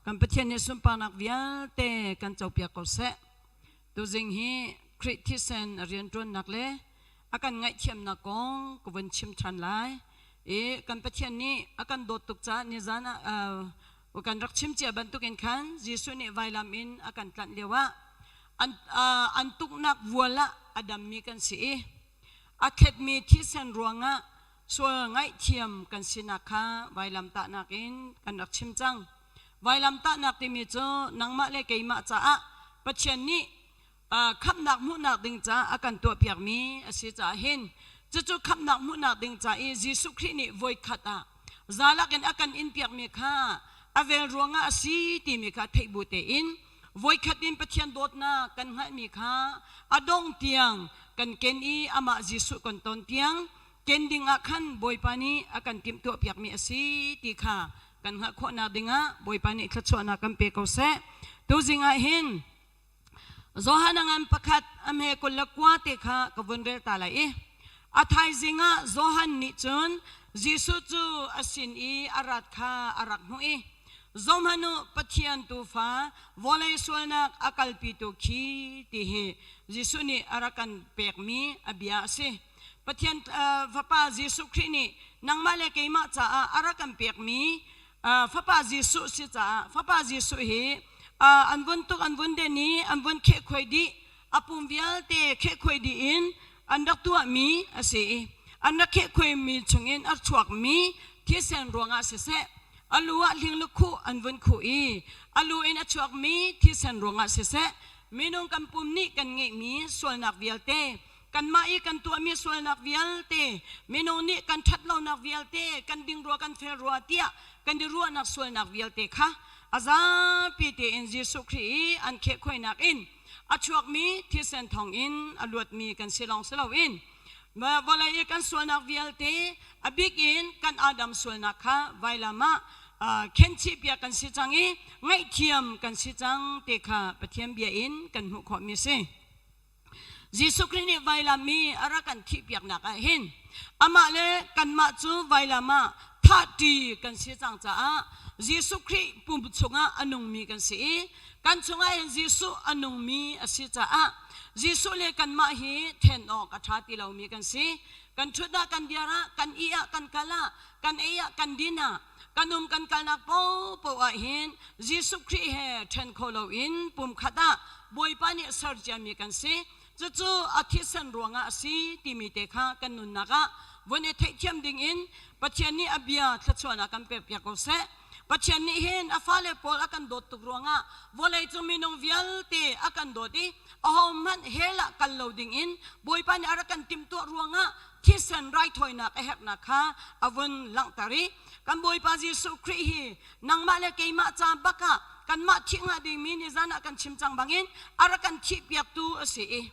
Kan Pathian nih sunparnak vialte kan copiak ko seh. Tuzing hi Khrih thisen a rianṭuannak le a kan ngaihthiamnak kong ka vun chim ṭhan lai. I kan Pathian nih a kan dawt tuk caah nizan ah kan rak chim cia bantukin khan Jesuh nih vailam in a kan tlanh lioah an, an tuknak vual ah a dammi kan si i a thletmi thisen ruangah sual ngaihthiam kan sinak kha vailamtahnak in kan rak chim cang. Vailamtahnak timi cu nangmah le keimah caah Pathian nih khamhnak hmuhnak ding caah a kan tuahpiakmi a si caah hin cucu khamhnak hmuhnak ding ca i Jesuh Khrih nih voikhat ah zalak in a kan inpiakmi kha a vel ruangah a si timi kha theih bu tein voikhat in Pathian dawtnak kan hngalhmi kha a dong tiang kan ken i amah Jesuh kan ton tiang ken ding ah khan Bawipa nih a kan timhtuahpiakmi a si ti kha kan hngalh khawhnak dingah Bawipa nih thluachuahnak kan pe ko seh. Tuzing ah hin Johan a ngan pakhat a hme 29 te kha ka vun rel ta lai i a thaizing ah Johan nih cun Jesuh cu a sin i a rat kha a rak hmuh i Zohhmanh u, Pathian Tuufa, vawlei sualnak a kalpitu khi ti hi Jesuh nih a rak kan pekmi a bia a si. Pathian Fapa Jesuh Khrih nih nangmah le keimah caah a rak kan pekmi Fapa Jesuh si caah Fapa Jesuh hi an vun tuk an vun den i an vun khehkhuai dih a pum vialte khehkhuai dih in an rak tuahmi a si i an rak khehkhuaimi chungin a chuakmi thisen ruangah siseh a lu ah hling lukhuh an vun khuh i a lu in a chuakmi thisen ruangah siseh minung kan pum nih kan ngeihmi sualnak vialte kanmah i kan tuahmi sualnak vialte minung nih kan ṭhatlonak vialte kan ding rua kan fel rua tiah kan i ruahnak sualnak vialte kha a zapi tein Jesuh Khrih i an khehkhuainak in a chuakmi thisen thawngin a luatmi kan si lawng si loin vawlei i kan sualnak vialte a bik in kan Adam sualnak kha vailam ah khenchih piak kan si cang i ngaihthiam kan si cang ti kha Pathian bia in kan hmuh khawhmi a si. Jesuh Khrih nih vailam i a rak kan thihpiaknak ah hin amah le kanmah cu vailam ah thahṭi kan si cang caah Jesuh Khrih pum chungah a nungmi kan si i kan chungah hin Jesuh a nungmi a si caah Jesuh le kanmah hi then awk a ṭha ti lomi kan si. Kan ṭhut ah kan dir ah kan ih ah kan kal ah kan ei ah kan din ah kan um kan kalnak paohpaoh ah hin Jesuh Khrih he ṭhen kho loin pumkhat ah Bawipa nih ser ciami kan si. Cucu a thisen ruangah a si timi te kha kan nunnak ah vun i theihthiam dingin Pathian nih a bia thluachuahnak kan pekpiak ko seh. Pathian nih hin a fale pawl a kan dawt tuk ruangah vawlei cung minung vialte a kan dawt i ahohmanh hell ah kal lo dingin Bawipa nih a rak kan timhtuah ruangah thisen raithawinak a herhnak kha a vun langhter i kan Bawipa Jesuh Khrih hi nangmah le keimah ca bak ah kanmah thih hnga dingmi nizan ah kan chim cang bangin a rak kan thihpiaktu a si i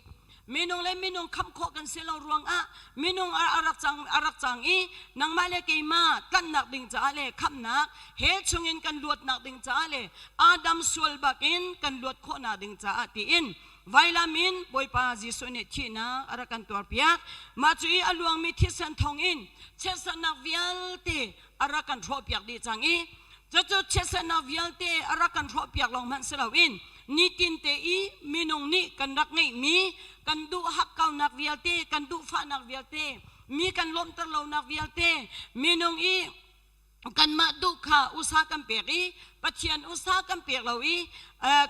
minung le minung khamh khawh kan si lo ruangah minung a rak cang a rak cang i nangmah le keimah tlanhnak ding caah le khamhnak he chungin kan luatnak ding caah le Adam sual bakin kan luat khawhnak ding caah tiin vailam in Bawipa Jesuh nih thihnak a rak kan tuarpiak. Mah cu i a luangmi thisen thawngin chiatserhnak vialte a rak kan hrawhpiak dih cang i cucu chiatserhnak vialte a rak kan hrawhpiak lawng hmanh si loin nitinte i minung nih kan rak ngeihmi kan duh hakkaunak vialte kan duhfahnak vialte mi kan lawmhter lonak vialte minung i kanmah duh kha usa kan pek i Pathian usa kan pek lo i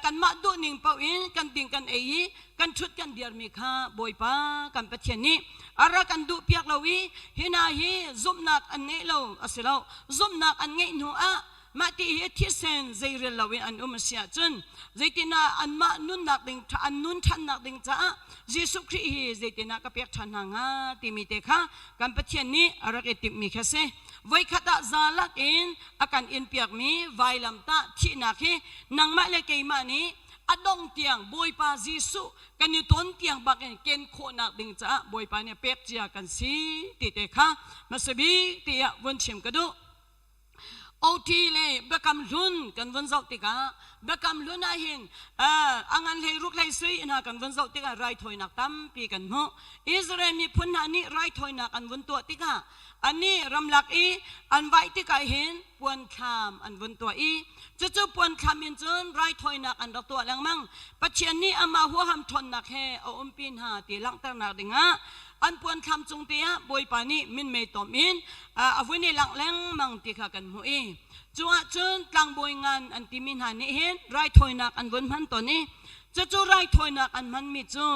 kanmah duh ning paoh in kan ding kan ei i kan ṭhut kan dirmi kha Bawipa kan Pathian nih a rak kan duh piak lo i hi hna hi zumhnak an ngeih lo a si lo zumhnak an ngeih hnu ah mah ti hi thisen zeirel lo in an um a si ahcun zeitinah anmah nunnak ding an nun ṭhannak ding caah Jesuh Khrih hi zeitinah ka pek ṭhan hna hnga timi te kha kan Pathian nih a rak i timhmi kha si. Voikhat ah zalak in a kan inpiakmi vailamtah thihnak hi nangmah le keimah nih a dong tiang Bawipa Jesuh kan i ton tiang bak in ken khawhnak ding caah Bawipa nih pek cia kan si ti te kha hmasa bik tiah vun chim ka duh. OT le Biakam Hlun kan vun zoh tikah Biakam Hlun ah hin a ngan hlei ruk hlei sui hna kan vun zoh tikah raithawinak tampi kan hmuh. Israel miphun hna nih raithawinak an vun tuah tikah annih ramlak i an vaih tikah hin puanthlam an vun tuah i cucu puanthlam in cun raithawinak an rak tuah lengmang. Pathian nih amah huaham ṭhawnnak he a umpi hna ti langhternak dingah an puanthlam cung te ah Bawipa nih minmei tom in a vun i langh lengmang ti kha kan hmuh i cu ahcun tlangbawi ngan an timi hna nih hin raithawinak an vun hman tawn i cucu raithawinak an hmanmi cu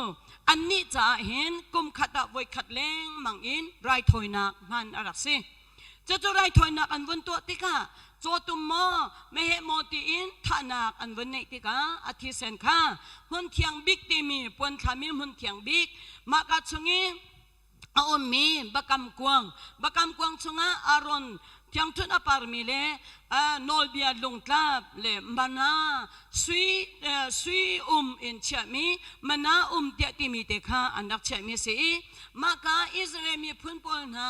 annih caah hin kum khat ah voikhat lengmang in raithawinak hman a rak si. Cucu raithawinak an vun tuah tikah cawtum maw meheh maw tiin thahnak an vun neih tikah a thisen kha hmun thiang bik timi puanthlami hmun thiang bik mahka chung i a ummi bakam kuang bakam kuang chungah Aaron thiangthunh a parmi le nawlbia lungtlap le mana sui sui um in chiahmi mana um tiah timi te kha an rak chiahmi a si i Mahka Israel miphun pawl hna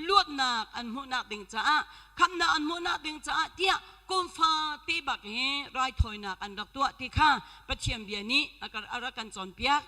luatnak an hmuhnak ding caah khamhnak an hmuhnak ding caah tiah kumfa te bak hi raithawinak an rak tuah ti kha Pathian bia nih a rak kan cawnpiak.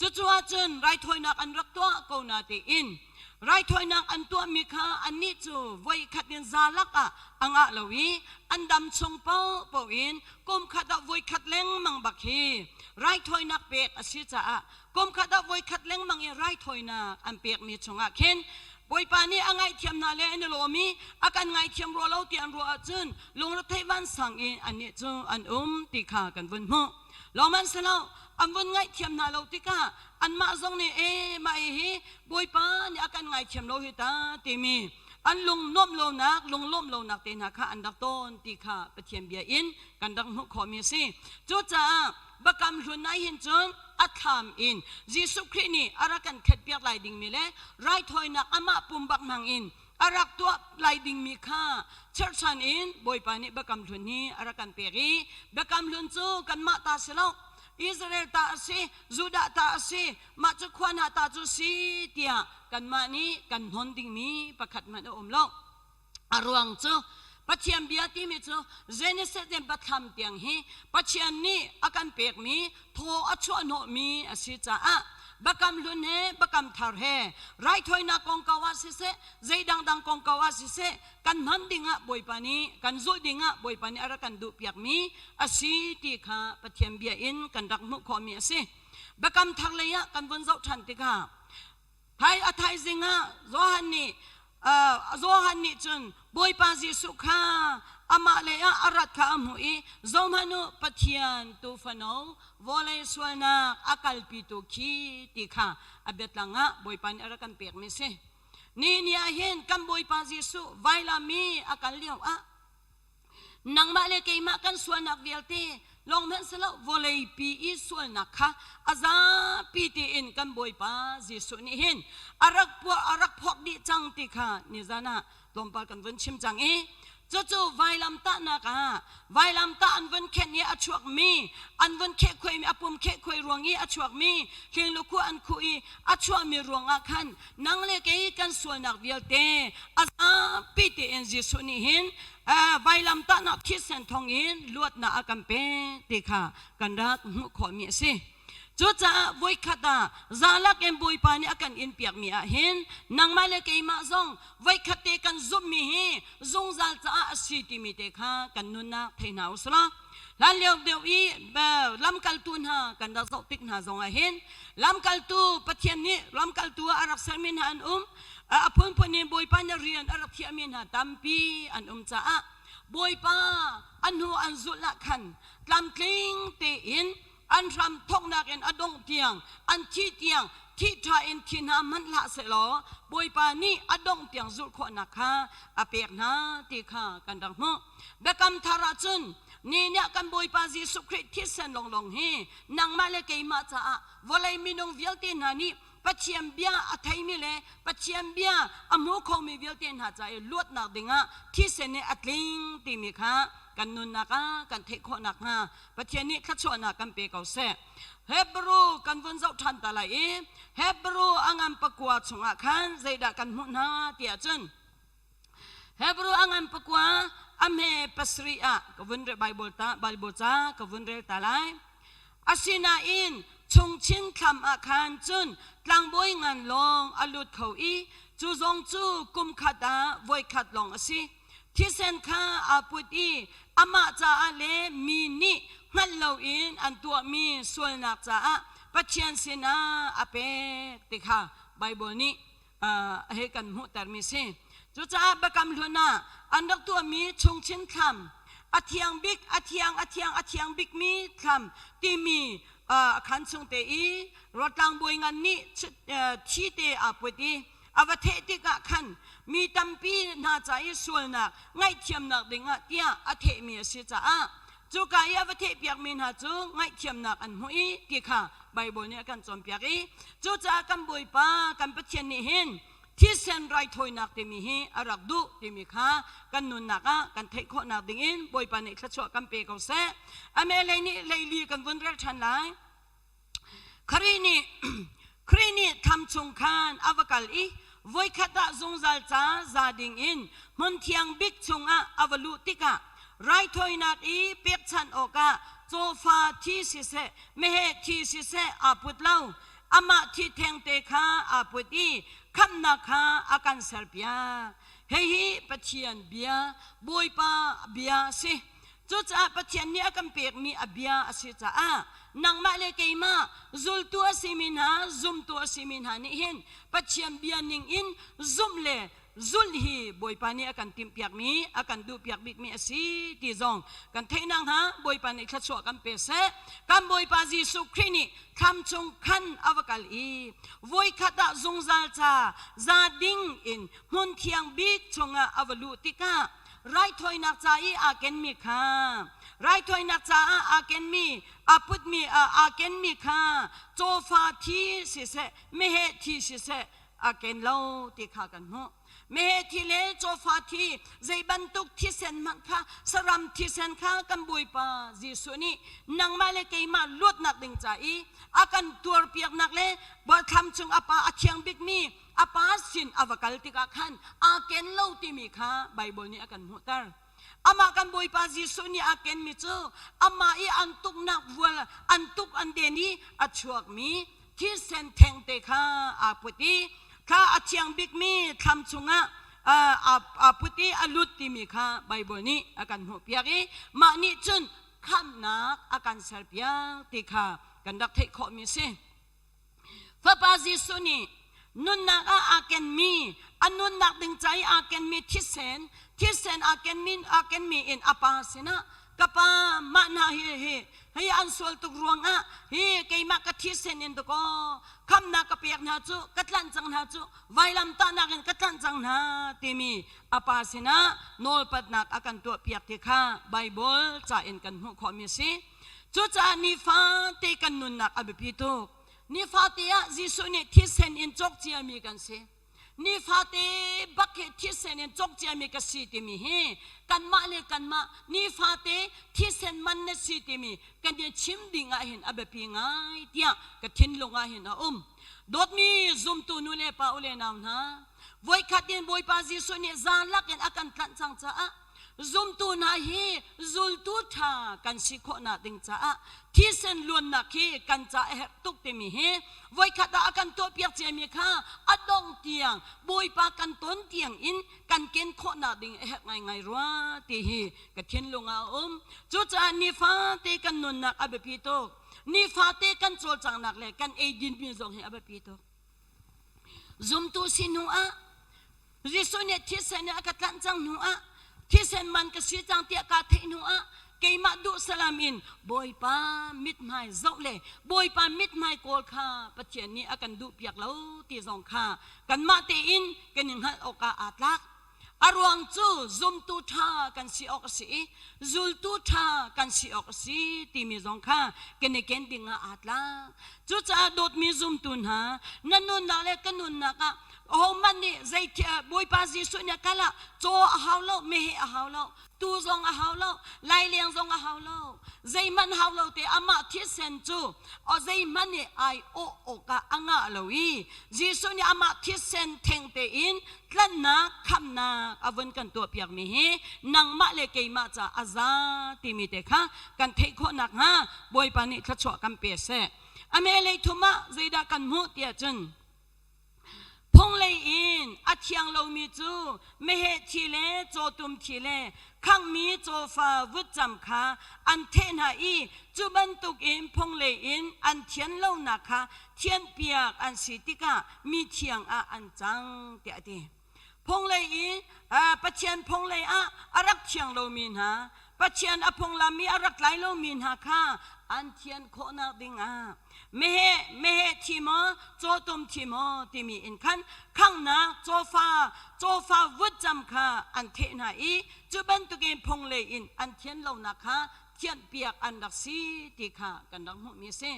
Cucu ahcun raithawinak an rak tuah ko na tiin raithawinak an tuahmi kha annih cu voi khat in za lak ah a ngah lo i an dam chung paohpaoh in kum khat ah voi khat lengmang bak hi raithawinak pek a si caah kum khat ah voikhat lengmang i raithawinak an pekmi chungah khin Bawipa nih a ngaihthiam hna le an i lawm i a kan ngaithiam rua lo ti an ruah ahcun lungretheih vansang in annih cu an um ti kha kan vun hmuh. Lawmhmanhsehlaw an vun ngaihthiam hna lo tikah anmah zong nih e mah hi Bawipa nih a kan ngaithiam lo hi ta timi an lung nuamh lonak lunglawmh lonak te hna kha an rak tawn ti kha Pathian bia in kan rak hmuh khawhmi a si. Cucaah Biakam hlun ah hin cun a thlam in Jesuh Khrih nih a rak kan khetpiak lai dingmi le raithawinak amah pum bak hmang in a rak tuah lai dingmi kha cherhchan in Bawipa nih Biakam Hlun hi a rak kan pek i Biakam Hlun cu kanmah ta si lo Israel ta a si Judah ta a si mah cu khua hna ta cu si tiah kanmah nih kan hnon dingmi pakhat hmanh a um lo. A ruang cu Pathian bia timi cu Genesis in Biathlam tiang hi Pathian nih a kan pekmi thaw a chuahhnawhmi a si caah Biakam Hlun he Biakam Thar he raithawinak kongkau ah siseh zei dangdang kongkau ah siseh kan hman dingah Bawipa nih kan zulh dingah Bawipa nih a rak kan duhpiakmi a si ti kha Pathian bia in kan rak hmuh khawhmi a si. Biakam Thar lei ah kan vun zoh ṭhan tikah Thai a thaizing ah Johan nih Johan nih cun Bawipa Jesuh kha amah lei ah a rat kha a hmuh i zohhmanh u Pathian tuufano vawlei sualnak a kalpitu khi ti kha a biatlang ah Bawipa nih a rak kan pekmi si. Ni ni ah hin kan Bawipa Jesuh vailam i a kal lio ah Nangmah le keimah kan sualnak vialte lawng hmanh si lo vawleipi i sualnak kha a zapi tein kan Bawipa Jesuh nih hin a rak puah a rak phawk dih cang ti kha nizan ah tlawmpal kan vun chim cang i cucu vailamtahnak ah vailamtah an vun khenh i a chuakmi an vun khehkhuaimi a pum khehkhuai ruang i a chuakmi hlinglukhua an khuh i a chuahmi ruangah khan nang le kei kan sualnak vialte a zapi tein Jesuh nih hin vailamtahnak thisen thawngin luatnak a kan pek ti kha kan rak hmuh khawhmi a si. Cucaah voikhat ah zalak in Bawipa nih a kan in piakmi ah hin nangmah le keimah zong voikhat te kan zumhmi hi zungzal caah a si timi te kha kan nunnak thei hna u sila. Hlan lio deuh i lamkaltu hna kan rak zoh tik hna zong ah hin lamkaltu Pathian nih lamkaltu ah a rak sermi hna an um. A phunphun in Bawipa nih rian a rak thiahmi hna tampi an um caah Bawipa an hnu an zulh ah khan tlamtling tein an hram thawknak in a dongh tiang an thih tiang thih ṭha in thi hna hmanh hlah sehlaw Bawipa nih a dongh tiang zulh khawhnak kha a pek hna ti kha kan rak hmuh. Biakam thar ah cun ni nih kan Bawipa Jesuh Khrih thisen lawnglawng hi nangmah le keimah caah vawlei minung vialte hna nih Pathian bia a theimi le Pathian bia a hmu khomi vialte hna ca i luatnak dingah thisen nih a tling timi kha kan nunnak ah kan theih khawh nakhnga Pathian nih thluachuahnak kan pe ko seh. Hebrew kan vun zoh ṭhan ta lai i Hebrew a ngan pakua chungah khan zeidah kan hmuh hna tiah cun. Hebrew a ngan pakua a hme pasarih ah ka vun rel Bible ta Bible ca ka vun rel ta lai. Asinain chungchin thlam ah khan cun tlangbawi ngan lawng a lut kho i cu zong cu kum khat ah voikhat lawng a si. Thisen kha aa put i amah caah le mi nih hngalh loin an tuahmi sualnak caah Pathian sinah a pek ti kha Baibal nih he kan hmuhtermi si. Cucaah Biakam Hlun ah an rak tuahmi chungchin thlam, a thiang bik, a thiang, a thiang, a thiang bikmi thlam timi a khan chung te i rotlang bawi ngan nih thi te aa put i a va theh tikah khan mi tampi hna ca i sualnak ngaihthiamnak dingah tiah a thehmi a si caah cuka i a va thehpiakmi hna cu ngaihthiamnak an hmu i ti kha Baibal nih a kan cawnpiak i cucaah kan Bawipa kan Pathian nih hin thisen raithawinak timi hi a rak duh timi kha kan nunnak ah kan theih khawhnak dingin Bawipa nih thluachuah kan pe ko seh. Ame lei nih leili kan vun rel ṭhan lai. Khrih nih Khrih nih thlam chung khan a va kal i voikhat ah zungzal ca za ding in hmun thiang bik chungah a va luh tikah raithawinak i pekchanh awkah cawfa thi siseh meheh thi siseh aa put lo amah thi thengte kha aa put i khamhnak kha a kan serpiak hihi Pathian bia Bawipa bia a si Cucaah Pathian nih a kan pekmi a bia a si caah nangmah le keimah zultu a simi hna, zumtu a simi hna nih hin Pathian bia ning in zumh le zulh hi Bawipa nih a kan timhpiakmi, a kan duhpiak bikmi a si ti zong kan theih nakhnga Bawipa nih thluachuah kan pe seh. Kan Bawipa Jesuh Khrih nih thlam chung khan a va kal i voikhat ah zungzal ca za ding in hmun thiang bik chungah a va luh tikah raithawinak ca i aa kenmi kha raithawinak caah aa kenmi aa putmi aa kenmi kha cawfa thi siseh meheh thi siseh aa ken lo ti kha kan hmuh meheh thi le cawfa thi zei bantuk thisen hmanh kha saram thisen kha kan Bawipa Jesuh nih nangmah le keimah luatnak ding ca i a kan tuarpiaknak le thlam cung a pa a thiang bikmi a pa sin a va kal tikah khan aa ken lo timi kha Baibal nih a kan hmuhter. Amah kan Bawipa Jesuh nih aa kenmi cu amah i an tuknak vual an tuk an den i a chuakmi thisen thengte kha aa put i kha a thiang bikmi thlam chungah aa put i a lut timi kha Baibal nih a kan hmuhpiak i mah nih cun khamhnak a kan serpiak ti kha kan rak theih khawhmi a si. Fapa Jesuh nih nunnak ah aa kenmi, a nunnak ding ca i aa kenmi thisen, thisen aa kenmi, aa kenmi in a pa sinah ka pa mah hna hi hi hi an sual tuk ruangah hi keimah ka thisen in dakaw khamnak ka pek hna cu ka tlanh cang hna cu vailam tahnak in ka tlanh cang hna timi a pa sinah nawlpatnak a kan tuahpiak ti kha Baibal ca in kan hmuh khawhmi a si. Cucaah nifate kan nunnak a biapi tuk. Nifate ah Jesuh nih thisen in cawk ciami kan si. Nifate bak hi thisen in cawk ciami ka si timi hi kanmah le kanmah nifate thisen man na si timi kan i chim ding ah hin a biapi ngai tiah ka thinlung ah hin a um. Dawtmi zumtu nu le pa u le nau hna, voikhat in Bawipa Jesuh nih zalak in a kan tlanh cang caah Zumtu hna hi zultu ṭha kan si khawhnak ding caah thisen luannak hi kan ca a herh tuk timi hi voikhat ah a kan tuahpiak ciami kha a dongh tiang Bawipa kan ton tiang in kan ken khawhnak ding a herh ngaingai rua ti hi ka thinlung ah a um. Cucaah nifate kan nunnak a biapi tuk. Nifate kan cawlcanghnak le kan eidinmi zong hi a biapi tuk. Zumtu si hnu ah Jesuh nih thisen nih a ka tlanh cang hnu ah thisen man ka si cang tiah kaa theih hnu ah keimah duh salam in Bawipa mithmai zoh le Bawipa mithmai kawl kha Pathian nih a kan duhpiak lo ti zong kha kanmah tein kan i hngalh awkah aa tlak. A ruang cu zumtu ṭha kan si awk a si i zultu ṭha kan si awk a si timi zong kha kan i ken ding ah aa tlak. Cucaah dawtmi zumtu hna, na nunnak le ka nunnak ah ahohmanh nih zei Bawipa Jesuh nih kal ah caw a hau lo, meheh a hau lo, tuu zong a hau lo, laileng zong a hau lo, zeihmanh hau lo te amah thisen cu zeihmanh nih ai awh awkah a ngah lo i Jesuh nih amah thisen theng tein tlanhnak khamhnak. khamnak a vun kan tuahpiakmi hi nangmah le keimah ca a za timi te kha kan theih khawh nakhnga Bawipa nih thluachuah kan pe seh. A melei thum ah zeidah kan hmuh tiah cun Phunglei in a thiang lomi cu meheh thi le cawtum thi le khanghmi cawfa vutcam kha an theh hna i cu bantukin phunglei in an thian lonak kha thianhpiak an si tikah mi thiang ah an cang tiah a ti. Phunglei i Pathian phunglei ah a rak thiang lomi hna, Pathian a phunglam i a rak tlai lomi hna kha an thian khawhnak dingah meheh meheh thi maw cawtum thi maw timi in khan khanghnak cawfa cawfa vutcam kha an theh hna i cu bantukin phunglei in an thian lonak kha thianhpiak an rak si ti kha kan rak hmuhmi a si.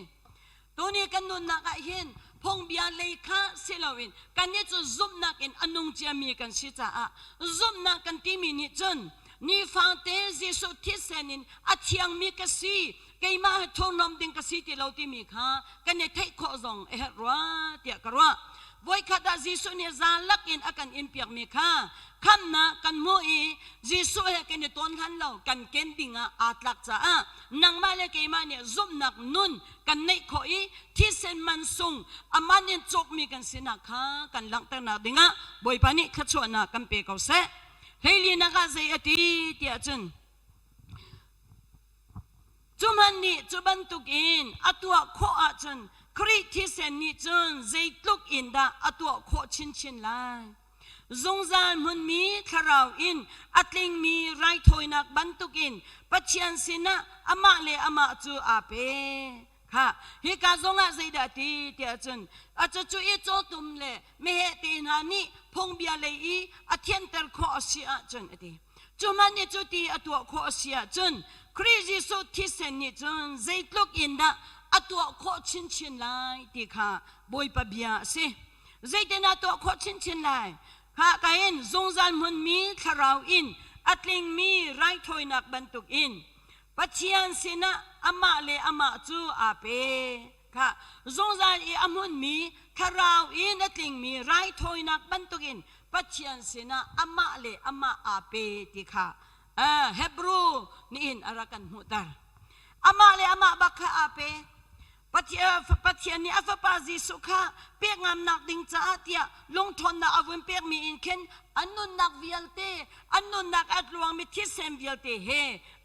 Tuni kan nunnak ah hin phungbia lei kha si loin kannih cu zumhnak in a nung ciami kan si caah zumhnak kan timi nih cun nifate Jesuh thisen in a thiangmi ka si keimah hi thurhnawm ding ka si ti lo timi kha kan i theih khawh zong a herh rua tiah ka ruah. Voikhat ah Jesuh nih zalak in a kan inpiakmi kha khamnak kan hmuh i Jesuh he kan i tawn hlan lo kan ken ding ah aa tlak caah nangmah le keimah nih zumhnak nun kan neih khawh i thisen man sung aman in cawkmi kan sinak kha kan langhternak dingah Bawipa nih thluachuahnak kan pe ko seh. Hleilinak ah zei a ti tiah cun cu hmanh nih cu bantukin a tuah khawh ahcun Khrih thisen nih cun zeitluk in dah a tuah khawh chinchin lai. Zungzal hmunmi thlarau in a tlingmi raithawinak bantukin Pathian sinah amah le amah cu aa pe. Kha hika zongah zeidah ti tiah cun a cucu i cawtum le meheh te hna nih phungbia lei i a thianter khawh a si ahcun a ti. Cu hmanh nih cu ti a tuah khawh a si ahcun Khrih Jesuh thisen nih cun zeitluk in dah a tuah khawh chinchin lai ti kha Bawipa bia a si. Zeitin ah tuah khawh chinchin lai? Kha ka in zungzal hmunmi thlarau in a tlingmi raithawinak bantukin Pathian sinah amah le amah cu aa pe. Kha zungzal i a hmunmi thlarau in a tlingmi raithawinak bantukin Pathian sinah amah le amah aa pe ti kha Hebrew nih hin a rak kan hmuhter. Amah le amah bak kha aa pe. Pathian nih a fapa Jesuh kha pek ngamnak ding caah tiah lungṭhawnnak a vun pekmi in khin an nunnak vialte, an nunnak a tluangmi thisen vialte he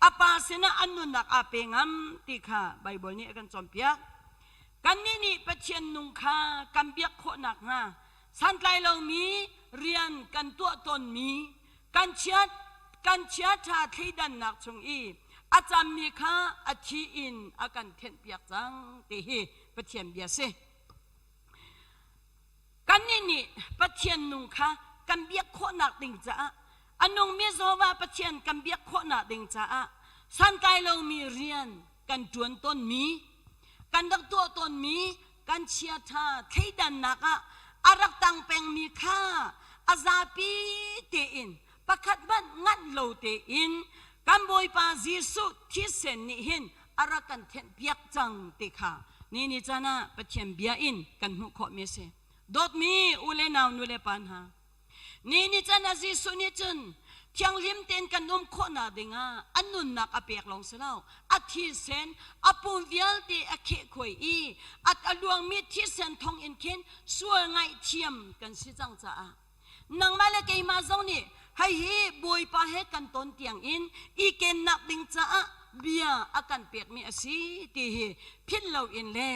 a pa sinah an nunnak aa pe ngam ti kha Baibal nih a kan cawnpiak. Kannih nih Pathian nung kha kan biak khawh nakhnga santlai lomi rian kan tuah tawnmi kan chiat kan chiaṭha thleidannak chung i a cammi kha a thi in a kan thenhpiak cang ti hi Pathian bia si. Kannih nih Pathian nung kha kan biak khawhnak ding caah a nungmi Jehovah Pathian kan biak khawhnak ding caah santlai lomi rian kan ṭuan tawnmi kan rak tuah tawnmi kan chiaṭha thleidannak ah a rak tang pengmi kha a zapi tein pakhat hmanh nganh lo tein kan Bawipa Jesuh thisen nih hin a rak kan thenhpiak cang ti kha ni ni caan ah Pathian bia in kan hmuh khawhmi a si. Dawtmi u le nau nu le pa hna, Ni ni can ah Jesuh nih cun thianghlim tein kan um khawhnak dingah a nunnak a pek lawng si lo, a thisen a pum vialte a khehkhuai i a luangmi thisen thawng in khin sual ngaihthiam kan si cang caah nangmah le keimah zong nih hei hi Bawipa he kan ton tiang in i kennak ding caah bia a kan pekmi a si ti hi philh loin le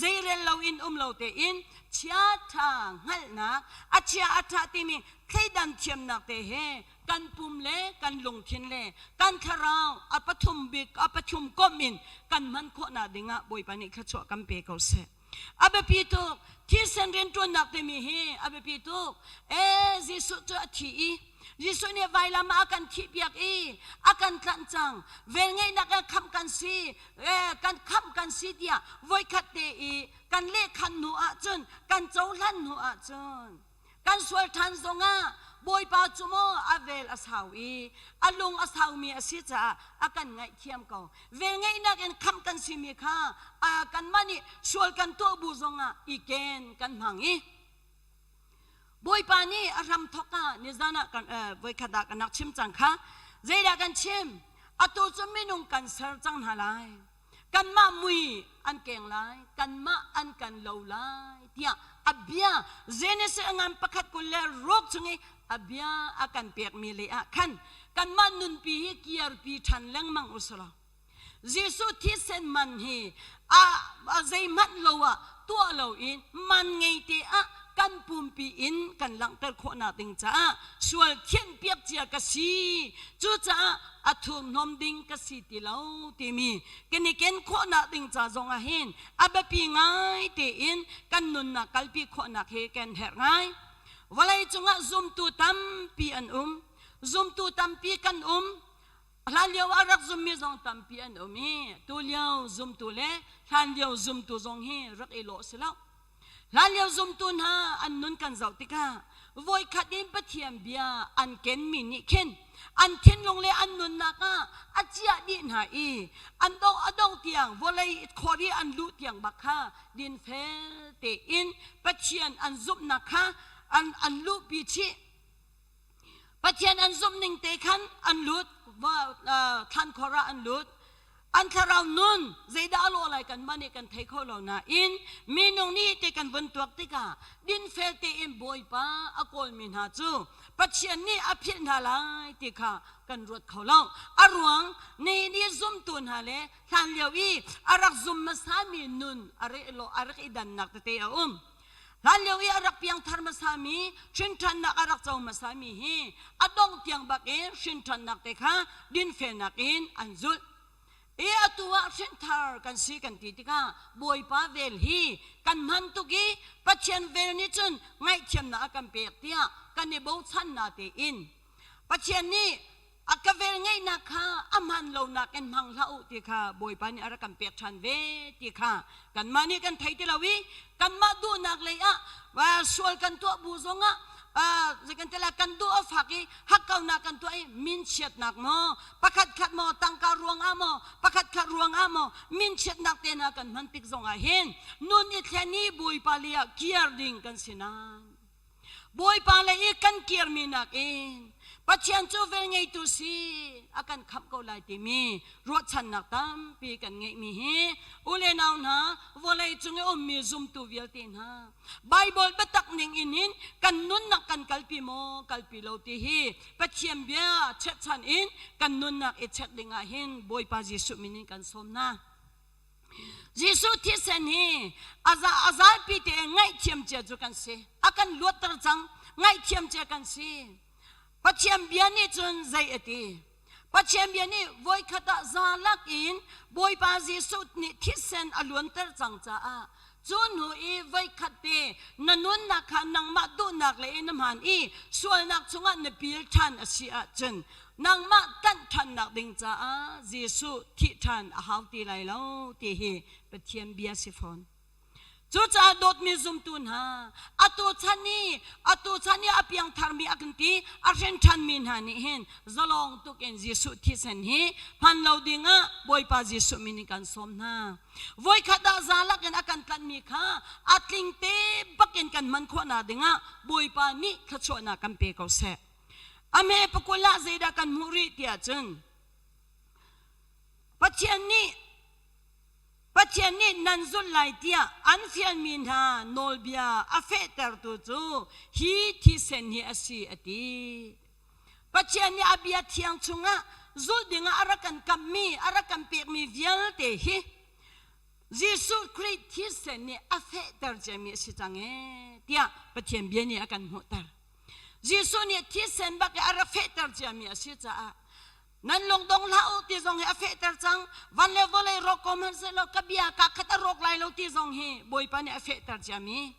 zeirel loin um lo tein chiaṭha hngalhnak a chia a ṭha timi thleidan thiamnak te he kan pum le kan lungthin le kan thlarau a pathum bik a pathum komh in kan hman khawhnak dingah Bawipa nih thluachuah kan pe ko seh. A biapi tuk thisen rianṭuannak timi hi a biapi tuk. Ee Jesuh cu a thi i Jesuh nih vailam ah a kan thihpiak i a kan tlanh cang. Velngeihnak in khamh kan si, kan khamh kan si tiah voikhat te i kan lehkhan hnu ahcun kan cohlan hnu ahcun kan sual ṭhan zongah Bawipa cu maw a vel a sau i a lung a saumi a si caah a kan ngaihthiam ko. Velngeihnak in khamh kan simi kha kanmah nih sual kan tuah bu zongah i ken kan hmang i. Bawipa nih a hram thawk ah nizan ah kan voikhat ah kan rak chim cang kha. Zeidah kan chim? Atu cu minung kan ser cang hna lai. Kanmah mui an keng lai, kanmah an kan lo lai tiah a bia Genesis a ngan pakhat 26 chung i a bia a kan pekmi lei ah khan kanmah nunpi hi kiarpi ṭhan lengmang usulaw Jesuh thisen man hi a zeihmanh lo ah tuah loin man ngei te ah kan pumpi in kan langhter khawhnak ding caah sual thianhpiak cia ka si. Cucaah a thurhnawm ding ka si ti lo timi kan i ken khawhnak ding ca zong ah hin a biapi ngai tein kan nunnak kalpi khawhnak hi kan herh ngai. Vawlei cungah zumtu tampi an um. Zumtu tampi kan um. Hlanlio ah rak zummi zong tampi an um i tulio zumtu le hlanlio zumtu zong hi rak i lawh si lo. Hlanlio zumtu hna an nun kan zoh tikah voikhat in Pathian bia an kenmi nih khin an thinlung le an nunnak ah a ciah dih hna i an dong a dong tiang vawlei khor i an luh tiang bak kha dinfel tein Pathian an zumhnak kha an an luhpi chih. Pathian an zumh ning te khan an lut thlankhor ah an lut. An thlarau nun zeidah a lawh lai kan mah nih kan thei kho lo nain minung nih te kan vun tuak tikah dinfel tein Bawipa a kawlmi hna cu Pathian nih a philh hna lai ti kha kan ruat kho lo. A ruang ni ni zumtu hna le hlan lio i a rak zum hmasami nun a reh lo a rak i dannak tete a um. Hlanlio i a rak piangthar hmasami, hrinṭhannak a rak co hmasami hi a dongh tiang bak in hrinṭhannak te kha dinfelnak in an zulh. I atu ah hrinthar kan si kan ti tikah Bawipa vel hi kan hman tuk i Pathian vel nih cun ngaihthiamnak a kan pek tiah kan i bochan na tein Pathian nih a ka vel ngeihnak kha a hman lonak in hmang hlah u ti kha Bawipa nih a rak kan pek ṭhan ve ti kha kanmah nih kan thei ti lo i kanmah duhnak lei ah sual kan tuah bu zongah zeikan kan duh a fak i hakkaunak kan tuah i min chiatnak maw pakhat khat maw tangka ruangah maw pakhat khat ruangah maw min chiatnak te hna kan hman tik zongah hin nun i thlen i Bawipa lei ah kiar ding kan si nain Bawipa lei i kan kirmi nakin Pathian cu velngeitu si a kan khamh ko lai timi ruahchannak tampi kan ngeihmi hi u le nau hna vawlei cung i ummi zumtu vialte hna Bible biatak ning in hin kan nunnak kan kalpi maw kalpi lo ti hi Pathian bia cherhchan in kan nunnak i check ding ah hin Bawipa Jesuh min in kan sawm hna. Jesuh thisen hi a zalpi te ngaihthiam cia cu kan si. A kan luatter cang. Ngaihthiam cia kan si. Pathian bia nih cun zei a ti? Pathian bia nih voikhat ah zalak in Bawipa Jesuh nih thisen a luanter cang caah cu hnu i voikhat te na nunnak kha nangmah duhnak le in na hmaan i sualnak chungah na pil ṭhan a si ahcun nangmah tlanh ṭhannak ding caah Jesuh thih ṭhan a hau ti lai lo ti hi Pathian bia si fawn. Cucaah dawtmi zumtu hna, atu chan i atu chan i a piangtharmi a kan ti a hren ṭhanmi hna nih hin zalong tuk in Jesuh thisen hi hman lo dingah Bawipa Jesuh min in kan sawm hna. Voikhat ah zalak in a kan tlanhmi kha a tling te bakin kan hman khawhnak dingah Bawipa nih thluachuahnak kan pe ko seh. A hme pakul ah zeidah kan hmuh rih tiah cun Pathian nih Pathian nih nan zulh lai tiah an fialmi hna nawlbia a fehtertu cu hi thisen hi a si a ti. Pathian nih a bia thiang chungah zulh dingah a rak kan kamhmi, a rak kan pekmi vialte hi Jesuh Khrih thisen nih a fehter ciami a si cang ee tiah Pathian bia nih a kan hmuhter. Jesuh nih thisen bak i a rak fehter ciami a si caah nan lungdong hlah u ti zong hi a fehter cang. Van le vawlei rawk ko hmanhsehlaw ka bia ka khat a rawk lai lo ti zong hi Bawipa nih a fehter ciami.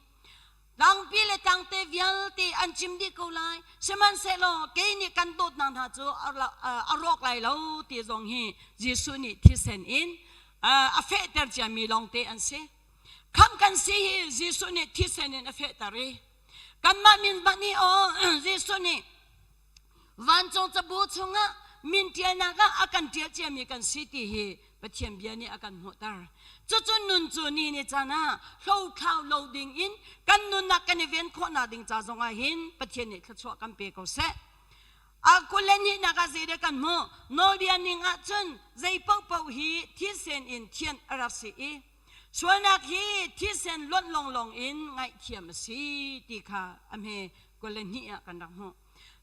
Tlangpi le tlangte vialte an cim dih ko lai. Sihmanhsehlaw kei nih kan dawtnak hna cu a rawk lai lo ti zong hi Jesuh nih thisen in a fehter ciami lawngte an si. Khamh kan si hi Jesuh nih thisen in a fehter i kanmah min hmanh nih aw Jesuh nih vancung cabu chungah min ṭialnak ah a kan ṭial ciami kan si ti hi Pathian bia nih a kan hmuhter. Cucu nun cu ni ni caan ah hlothlau lo ding in kan nunnak kan i ven khawhnak ding ca zong ah hin Pathian nih thluachuah kan pe ko seh. A 22nak ah zeidah kan hmuh? Nawlbia ning ah cun zei paohpaoh hi thisen in thianh a rak si i sualnak hi thisen lonh lawnglawng in ngaihthiam a si ti kha a hme 22 ah kan rak hmuh.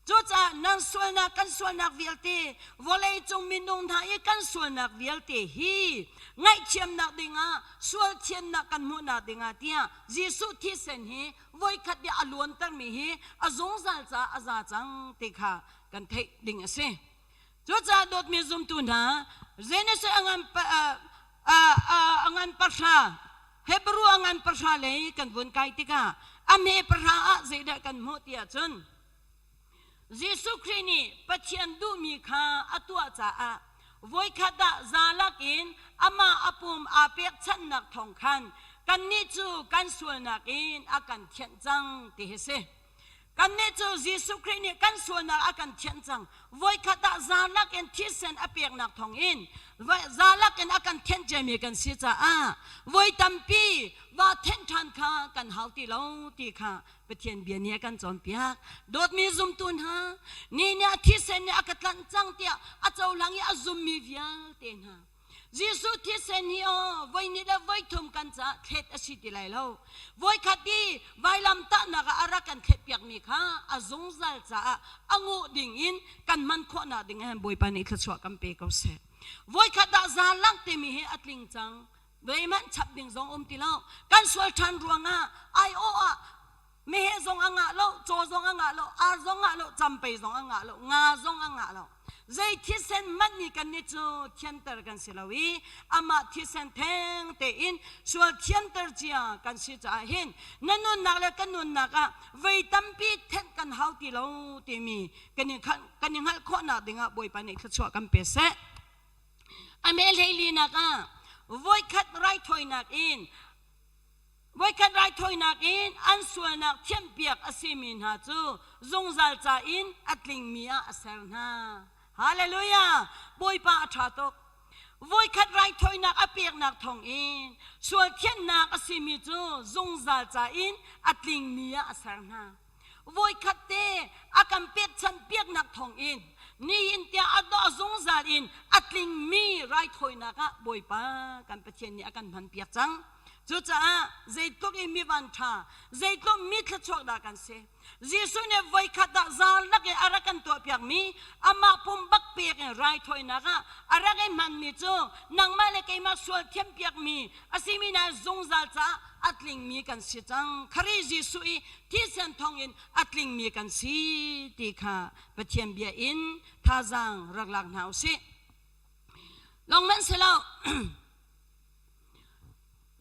Cucaah nan sualnak kan sualnak vialte vawlei cung minung hna i kan sualnak vialte hi ngaihthiamnak dingah sual thiannak kan hmuhnak dingah tiah Jesuh thisen hi voikhat i a luantermi hi a zungzal caah a za cang ti kha kan theih ding a si. Cucaah dawtmi zumtu hna Genesis a ngan a ngan pahra Hebrew a ngan pahra lei kan vun kai tikah a hme pahra ah zeidah kan hmuh ti ahcun Jesuh Khrih nih Pathian duhmi kha a tuah caah voikhat ah zalak in amah a pum aa pekchanhnak thawng khan kannih cu kan sualnak in a kan thianh cang ti hi si. Kannih cu Jesuh Khrih nih kan sualnak a kan thianh cang. Voikhat ah zalak in thisen a peknak thawng in zalak in a kan thianh ciami kan si caah voi tampi va thenh ṭhan kha kan hau ti lo ti kha Pathian bia nih a kan cawnpiak. Dawtmi zumtu hna, ni nih a thisen nih a ka tlanh cang tiah a cohlang i a zummi vialte hna. Jesuh thisen hi aw voi ni le voi thum kan caah thlet a si ti lai lo. Voikhat i vailam tahnak ah a rak kan thlet piakmi kha a zungzal caah a nguh ding in kan hman khawhnak ding ah Bawipa nih thluachuah kan pe ko seh. Voikhat ah zalang timi hi a tling cang. Zeihmanh chap ding zong um ti lo. Kan sual ṭhan ruangah aiawh ah meheh zong a ngah lo, caw zong a ngah lo, ar zong ngah lo, campei zong a ngah lo, nga zong a ngah lo. Zei thisen hmanh nih kan nih cu thianter kan si lo i amah thisen theng tein sual thianter cia kan si caah hin na nunnak le kan nunnak ah vei tampi thenh kan hau ti lo timi kan i kan i hngalh khawhnak dingah Bawipa nih thluachuah kan pe seh. A me hleilinak ah voikhat raithawinak in voikhat raithawinak in an sualnak thianhpiak a simi hna cu zungzal ca in a tlingmi ah a ser hna. Hallelujah! Bawipa a ṭha tuk. Voikhat raithawinak a peknak thawngin sual thianhnak a simi cu zungzal ca in a tlingmi ah a ser hna. Voikhat te a kan pekchanh piaknak thawngin nihin tiang a dawh zungzal in a tlingmi raithawinak ah Bawipa kan Pathian nih a kan hmanpiak cang. Cucaah zeitluk in mi van ṭha, zeitluk mi thluachuak dah kan si. Jesuh nih voikhat ah zalnak in a rak kan tuahpiakmi amah pum bak pek in raithawinak ah a rak i hmanmi cu nangmah le keimah sual thiampiakmi a simi na zungzal caah a tlingmi kan si cang. Khrih Jesuh i thisen thawngin a tlingmi kan si ti kha Pathian bia in thazaang rak lak hna u sih. Lawng si lo.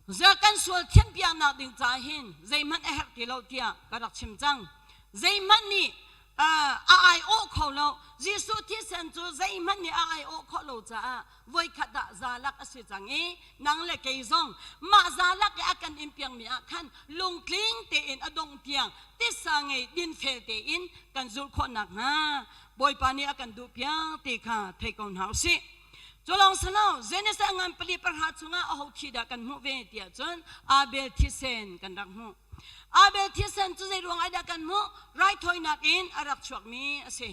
Zia kan sual thianpiaknak ding caah hin zeihmanh a herh ti lo tiah ka rak chim cang. Zeihmanh nih a aiawh kho lo. Jesuh thisen cu zeihmanh nih a aiawh khawh lo caah voikhat ah zalak a si cang i nang le kei zong mah zalak i a kan in piangmi ah khan lungtling tein a dongh tiang tisa ngei dinfel tein kan zulh khawh nakhnga Bawipa nih a kan duh piak ti kha thei ko hna u sih. Cu lawng si lo, Genesis a ngan pali pahra chungah aho thi dah kan hmuh ve tiah cun Abel thisen kan rak hmuh. Abel thisen cu zei ruang ah dah kan hmuh? Raithawinak in a rak chuakmi a si.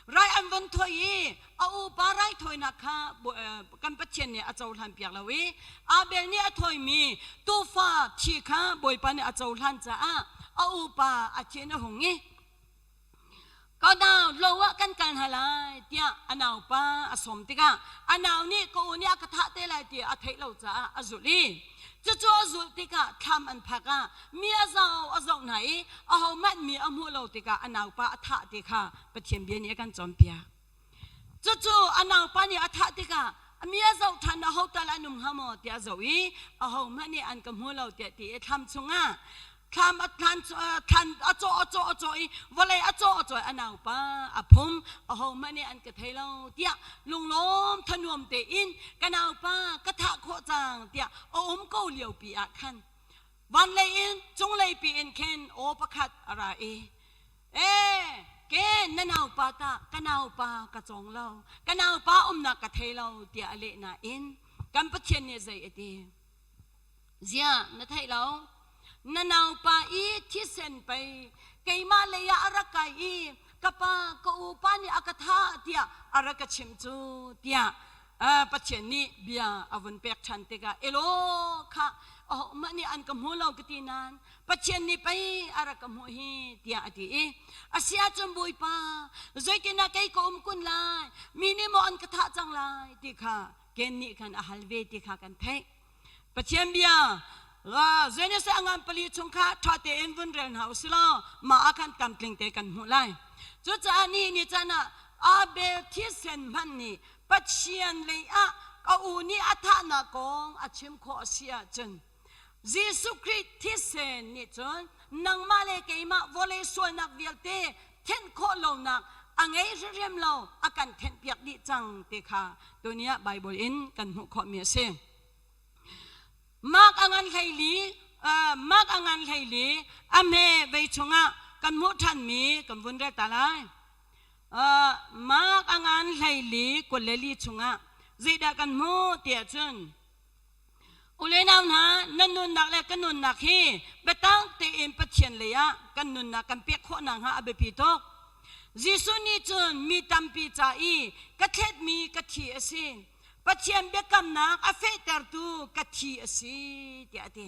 Rai an von thawi i a upa raithawinak kha kan Pathian nih a cohlan piak lo i Abel nih a thawimi tuufa thi kha Bawipa nih a cohlan caah a upa a thin a hung i ka nau lo ah kan kal hna lai tiah a naupa a sawm tikah a nau nih ka u nih a ka thah te lai ti a theih lo caah a zulh i cucu a zulh tikah thlam an phak ah mi a zau a zoh hna i ahohmanh mi a hmuh lo tikah a naupa a thah ti kha Pathian bia nih a kan cawnpiak. Cucu a naupa nih a thah tikah mi a zoh ṭhan aho tal an um hnga maw tiah a zoh i ahohmanh nih an ka hmu lo tiah ti i thlam chungah thlam a thlan thlan a cawh a cawh a cawh i vawlei a cawh a cawh a naupa a phum ahohmanh nih an ka thei lo tiah lunglawm thanuam tein ka naupa ka thah khawh cang tiah a um ko lio pi ah khan van lei in cunglei pi in khin aw pakhat a ra i Ee, ke na naupa tah ka naupa ka cawng lo, ka naupa umnak ka thei lo tiah a leh nain. Kan Pathian nih zei a ti? Ziah na theih lo? Na naupa i thisen pei keimah lei ah a rak kai i ka pa ka upa nih a ka thah tiah a rak ka chimh cu tiah Pathian nih bia a vun pek ṭhan tikah elaw khah ahohmah nih an ka hmu lo ka ti nain Pathian nih pei a rak ka hmuh hi tiah a ti i a si ahcun Bawipa zeitinah kei ka um kun lai mi nih maw an ka thah cang lai ti kha Ken nih khan a hal ve ti kha kan theih. Pathian bia Genesis a ngan pali chung kha ṭha tein vun rel hna u si law mah ah khan tlamtling te kan hmuh lai. Cucaah nihin ni caan ah Abel thisen hmanh nih Pathian lei ah ka u nih a thahnak kong a chim khawh a si ahcun Jesuh Khrih thisen nih cun nangmah le keimah vawlei sualnak vialte thenh khawh lonak a ngei hrimhrim lo a kan thenhpiak dih cang ti kha tuni ah Bible in kan hmuh khawhmi a si. Mark a ngan hleili Mark a ngan hleili a hme vei chungah kan hmuh ṭhanmi kan vun rel ta lai. Mark a ngan hleili 22 chungah zeidah kan hmuh tiah cun U le nau hna, nan nunnak le ka nunnak hi biatak tein Pathian lei ah kan nunnak kan pek khawh nakhnga a biapi tuk. Jesuh nih cun mi tampi ca i ka thletmi ka thi a si. Pathian biakamnak a fehtertu ka thi a si tiah a ti.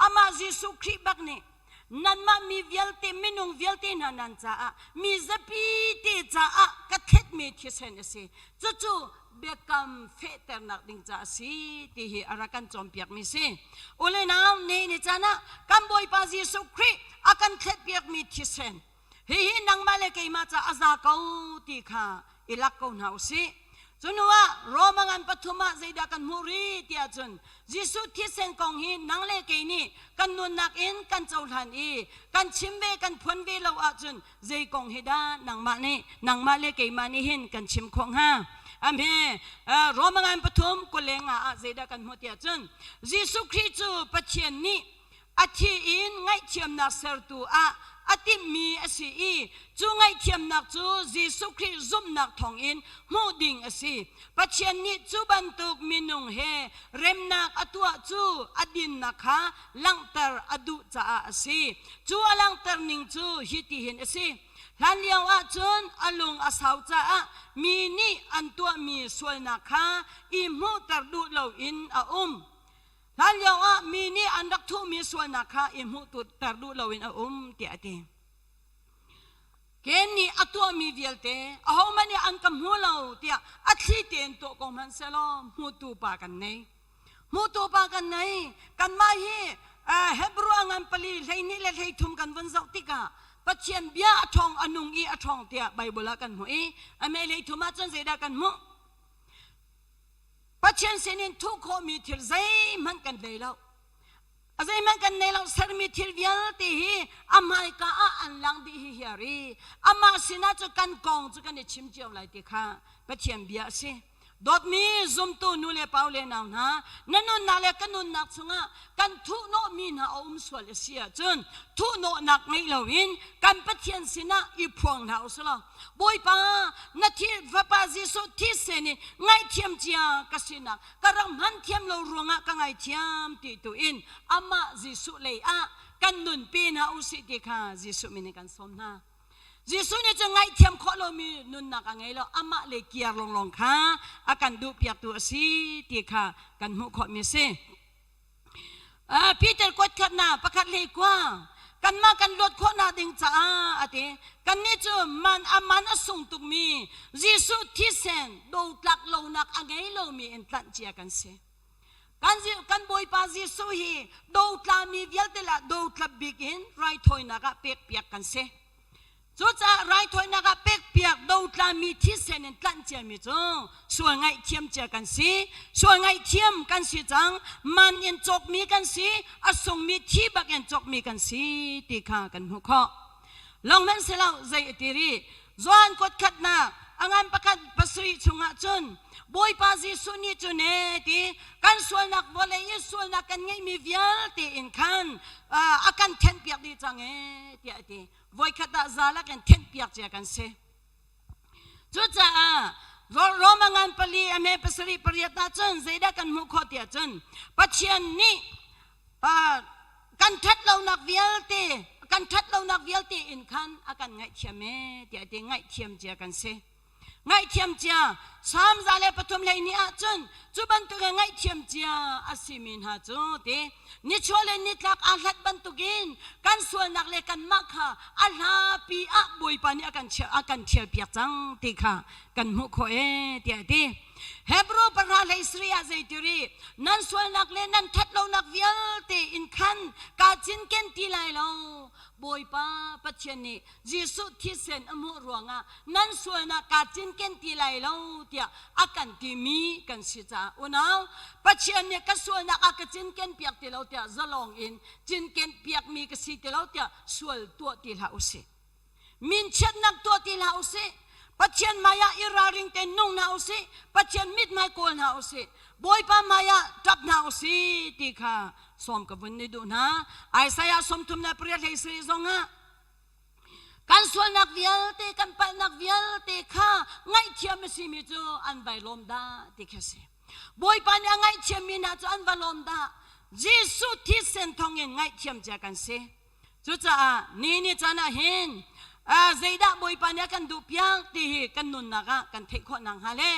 Amah Jesuh Khrih bak nih nanmah mi vialte minung vialte hna nan caah mi zapi te caah ka thletmi thisen a si. Cucu biakam fehternak ding ca a si ti hi a rak kan cawnpiakmi si. U le nau ne ni caan ah kan Bawipa Jesuh Khrih a kan thletpiakmi thisen hihi nangmah le keimah ca a za ko ti kha i lak ko hna u sih. Cu hnu ah Roma ngan pathum ah zeidah kan hmuh rih ti ahcun Jesuh thisen kong hi nang le kei nih kan nunnak in kan cohlan i kan chim ve kan phuan ve lo ahcun zei kong hi dah nangmah nih nangmah le keimah nih hin kan chim khawh hnga? Amhe Roma ngan pathum 22 ah zeidah kan hmuh ti ahcun Jesuh Khrih cu Pathian nih a thi in ngaihthiamnak sertu ah a timhmi a si i cu ngaihthiamnak cu Jesuh Khrih zumhnak thawngin hmuh ding a si. Pathian nih cu bantuk minung he remnak a tuah cu a dinnak kha langhter a duh caah a si. Cu a langhter ning cu hitihin a si. Hlanlio ahcun a lung a sau caah mi nih an tuahmi sualnak kha i hmuhter duh loin a um. Hlanlio ah mi nih an rak thuhmi sualnak kha i hmuhter duh loin a um tiah a ti. Ken nih a tuahmi vialte ahohmanh nih an ka hmu lo tiah a thli tein tuah ko hmanh sehlaw hmutu pa kan nei. Hmutu pa kan nei. Kanmah hi Hebrew a ngan pali 12 le 13 kan vun zoh tikah Pathian bia a ṭhawng a nung i a ṭhawng tiah Baibal ah kan hmuh i a mei 13 ah cun zeidah kan hmuh? Pathian sinin thuh khawhmi thil zeihmanh kan nei lo. A zeihmanh kan nei lo sermi thil vialte hi a hmaika ah an lang dih hi hiar i amah sinah cu kan kong cu kan i chim cio lai ti kha Pathian bia a si. Dawtmi zumtu nu le pa le nau hna, na nunnak le ka nunnak chungah kan thuhnawhmi hna a um sual a si ahcun thuhnawhnak ngeih loin kan Pathian sinah i phuang hna u sih Bawipa na thi fapa Jesuh thisen in ngaihthiam cia ka sinak ka rak hman thiam lo ruangah ka ngaithiam ti tu in amah Jesuh lei ah kan nun pe hna u sih ti kha Jesuh min in kan sawm hna. Jesuh nih cun ngaihthiam khawh lomi nunnak a ngei lo amah le kiar lawnglawng kha a kan duh piaktu a si ti kha kan hmuh khawhmi a si. Peter kuat khatnak pakhat hlei kua kanmah kan luat khawhnak ding caah a ti kannih cu man a man a sung tukmi Jesuh thisen dotlak lonak a ngei lomi in tlanh cia kan si kan kan Bawipa Jesuh hi dotlami vialte lah dotlap bik in raithawinak ah pek piak kan si Cucaah raithawinak ah pekpiak dotlami thisen in tlanh ciami cu sual ngaihthiam cia kan si. Sual ngaihthiam kan si cang. Man in cawkmi kan si. A sungmi thi bak in cawkmi kan si ti kha kan hmuh khawh. Long hmanh si lo zei a ti rih. Johan kuat khatnak a ngan pakhat pasarih chungah cun Bawipa Jesuh nih cun e ti kan sualnak vawlei i sualnak kan ngeihmi vialte in khan a kan thenhpiak dih cang e tiah a ti. Voikhat ah zalak in thenhpiak cia kan si. Cucaah Roma ngan pali a hme pasarih pariat ahcun zeidah kan hmuh khawh tiah cun Pathian nih kan ṭhat lonak vialte kan ṭhat lonak vialte in khan a kan ngaihthiam ee tiah ti ngaihthiam cia kan si. Ngaihthiam cia Salm 103 hleihnih ahcun cu bantuk in ngaihthiam cia a simi hna cu ti nichuah le nitlak aa hlat bantukin kan sualnak le kanmah kha a hlapi ah Bawipa nih a kan a kan ṭhialpiak cang ti kha kan hmuh khawh ee tiah a ti. Hebrew pahra hlei sarih ah zeitiri nan sualnak le nan ṭhatlonak vialte in khan kaa cinken ti lai lo. Bawipa Pathian nih Jesuh thisen a hmuh ruangah nan sualnak kaa cinken ti lai lo tiah a kan timi kan si caah unau Pathian nih ka sualnak a ka cinken piak ti lo tiah zalong in cinken piakmi ka si ti lo tiah sual tuah ti hlah usih. Minchiatnak tuah ti hlah usih. Pathian hmaiah i ralring tein nung hna usih. Pathian mithmai kawl hna usih. Bawipa hmaiah ṭap hna usih ti kha sawm ka vun ni duh hna. Isaiah sawmthum le pariat hlei sarih zongah Kan sualnak vialte, kan palhnak vialte kha ngaihthiam a simi cu an vai lawm dah ti khi a si. Bawipa nih a ngaihthiammi hna cu an va lawm dah. Jesuh thisen thawngin ngaihthiam cia kan si. Cucaah ni ni caan ah hin zeidah Bawipa nih a kan duh piak ti hi kan nunnak ah kan theih khawh nakhnga le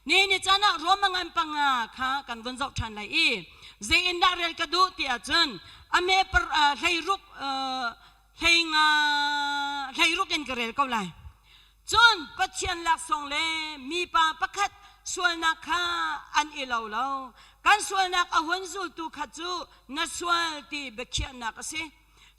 ni ni caan ah Rome ngan panga kha kan vun zoh ṭhan lai i zei in dah rel ka duh ti ahcun a me hleiruk hlei nga hleiruk in ka rel ko lai. Cun Pathian laksawng le mipa pakhat sualnak kha an i lo lo. Kan sualnak a hun zultu kha cu na sual ti biakhiahnak a si.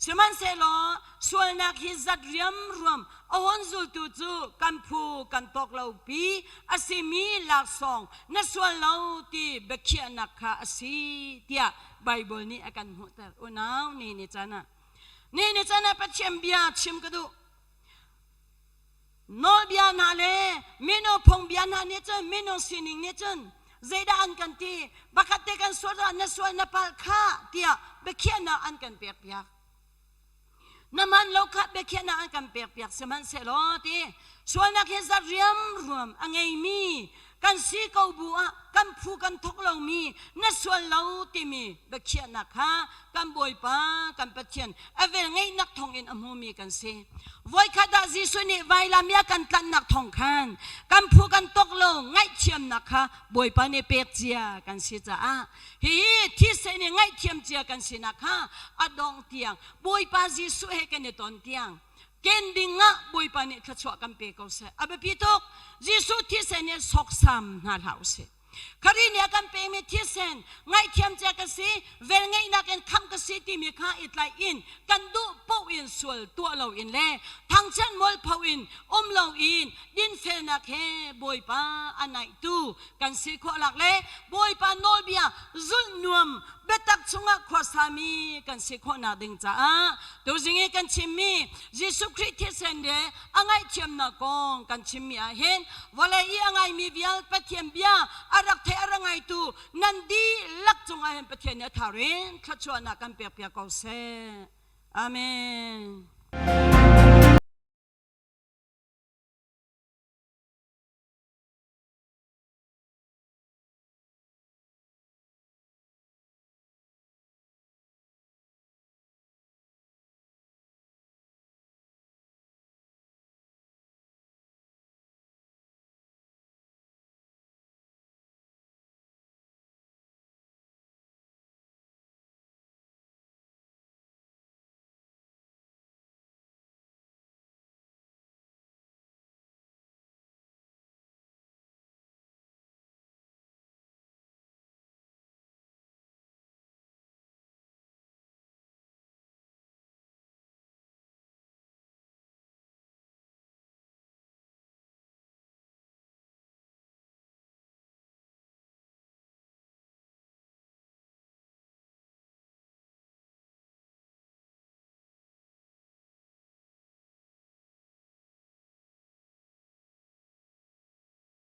Sihmanhsehlaw sualnak hi zat riamruam a hun zultu cu kan phu kan tawk lo pi a simi laksawng na sual lo ti biakhiahnak kha a si tiah Baibal nih a kan hmuhter. Unau ni ni caan ah Ni ni can ah Pathian bia chim ka duh. Nawlbia hna le mino phungbia hna nih cun minung sining nih cun zeidah an kan ti pakhat te kan sual ah na sual na palh kha tiah biakhiahnak an kan pek piak. Na man lo kha biakhiahnak an kan pek piak sihmanhsehlaw ti sualnak hi zat riamruam a ngeimi kan si ko bu ah kan phu kan thawk lomi na sual lo timi biakhiahnak kha kan Bawipa kan Pathian a velngeihnak thawngin a hmumi kan si. Voikhat ah Jesuh nih vailam i a kan tlanhnak thawng khan kan phu kan tawk lo ngaihthiamnak kha Bawipa nih pek cia kan si caah hihi thisen i ngaihthiam cia kan sinak kha a dongh tiang Bawipa Jesuh he kan i ton tiang ken ding ah Bawipa nih thluachuah kan pe ko seh. A biapi tuk. Jesuh thisen in sawksam hna hlah usih. Khari nih a kan pekmi thisen ngaihthiam cia ka si, velngeihnak in khamh ka si timi kha i tlaih in kan duh paoh in sual tuah lo in le thangchiat mualpho in um lo in dinfelnak he Bawipa a naihtu kan si khawh lak le Bawipa nawlbia zulh nuam biatak chungah khuasami kan si khawhnak ding caah tuzing i kan chimmi Jesuh Khrih thisen le a ngaihthiamnak kong kan chimmi ah hin vawlei i a ngaimi vial Pathian bia a rak thei a rak ngaitu nan dihlak cungah hin Pathian nih a thar in thluachuahnak kan pek piak ko seh. Amen.